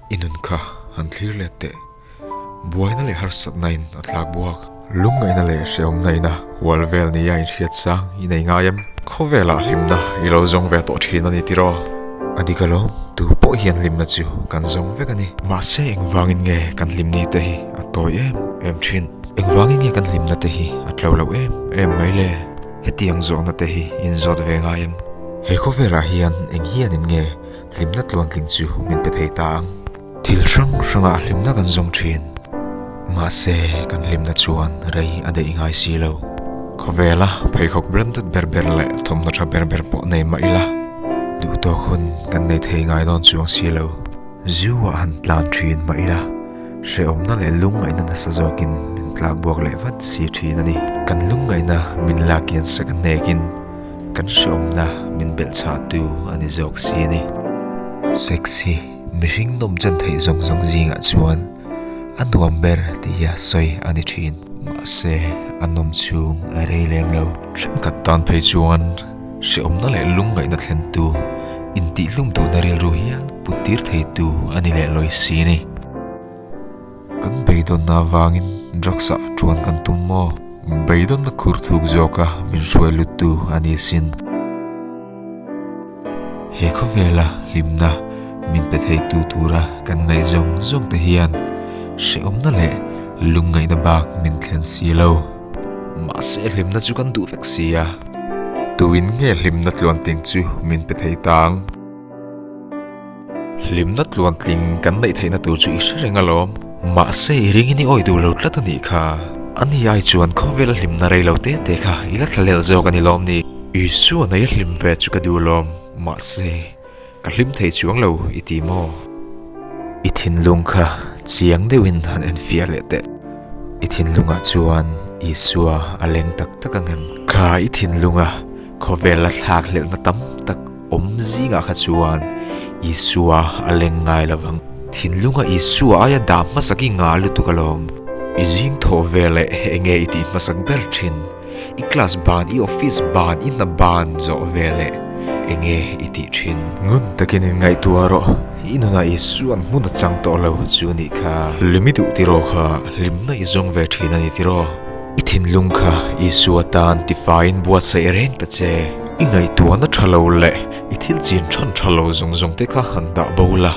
I nun kha han thlir let teh. Buaina leh harsatna in a tlak buak. Lungngaihna leh hrehawmna ina hual vel nia inhriat sang i nei ngai em? Khawvelah hlimna i lo zawng ve tawh thin a ni tiraw? A dik alawm, tu pawh hian hlimna chu kan zawng vek a ni. Mahse engvangin nge kan hlimni te hi a tawi em em thin? Engvangin nge kan hlimna te hi a tlo loh em em mai le? Hetiang zawhna te hi inzawt ve ngai em? He khawvelah hian eng hianin nge hlimna tluantling chu min pe thei ta ang? Thil hrang hrangah hlimna kan zawng thin. Mahse, kan hlimna chuan rei a daih ngai si lo. Khawvela pheikhawk branded ber ber leh thawmhnaw tha ber ber pawh nei mah ila, duhtawk hun kan nei thei ngai dawn chuang si lo. Zu-ah han tlan thin mah ila, hrehawmna leh lungngaihna nasa zawkin min tlak buak leh vat si thin a ni. Kan lungngaihna min lakian sak hnekin kan hrehawmna min belhchhahtu a ni zawk si a ni. Sexy. Mihring nawmchan theih zawng zawng zingah chuan a nuam ber tia sawi a ni thin. Mahse, a nawm chhung a rei lem lo. Thenkhat tan phei chuan hrehawmna leh lungngaihna thlentu, intihhlum duhna rilru hial put tir theitu a ni leh lawi si a ni. Kan beidawnna avangin drugs ah tuan kan tum maw? Beidawnna khur thuk zawka min hruai luttu a ni sin. He khawvela hlimna min pe theitu tura kan ngaih zawng zawng te hian hrehawmna leh lungngaihna bak min thlen si lo. Mahse hlimna chu kan duh vek si a, tuin nge hlimna tluantling chu min pe thei ta ang? Hlimna tluantling kan neih theihna tur chu i hre reng alawm. Mahse i ringin i awi duh lo tlat a nih kha. Ani ai chuan khawvela hlimna rei lo te te kha i la thla lel zawk a ni lawm ni? Isua nei a hlim ve chu ka duh lawm, mahse ka hlim thei chuang lo i ti maw? I thinlung kha chiang deuhin han enfiah leh teh. I thinlungah chuan Isua a leng tak tak ang em? Kha i thinlunga khawvel la thlak hlelhna tam tak awm zingah kha chuan Isua a leng ngai lo vang. Thinlunga Isua aia dah hmasak i ngah lutuk alawm. I zing thawh veleh enge i tih hmasak ber thin? I class ban, i office ban, i hna ban zawh veleh enge i tih thin? Ngun takin in ngaihtuah rawh, i nunah Isua'n hmun a chang tawh lo chu nih kha. Hlim i duh tiraw kha, hlimna i zawng ve thin a ni tiraw? I thinlung kha Isua tan tifaiin buatsaih reng ta che. I ngaihtuahna tha lo leh i thil chin than tha lo zawng zawng te kha han dah bo la.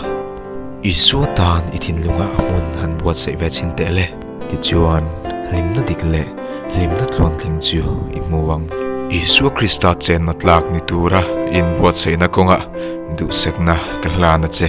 Isua tan i thinlungah hmun han buatsaih ve chhin teh le. Tichuan, hlimna dik leh hlimna tluantling chu i hmu ang. Isua Krista chenna tlak ni tura inbuatsaihna kawngah duhsakna ka hlan a che.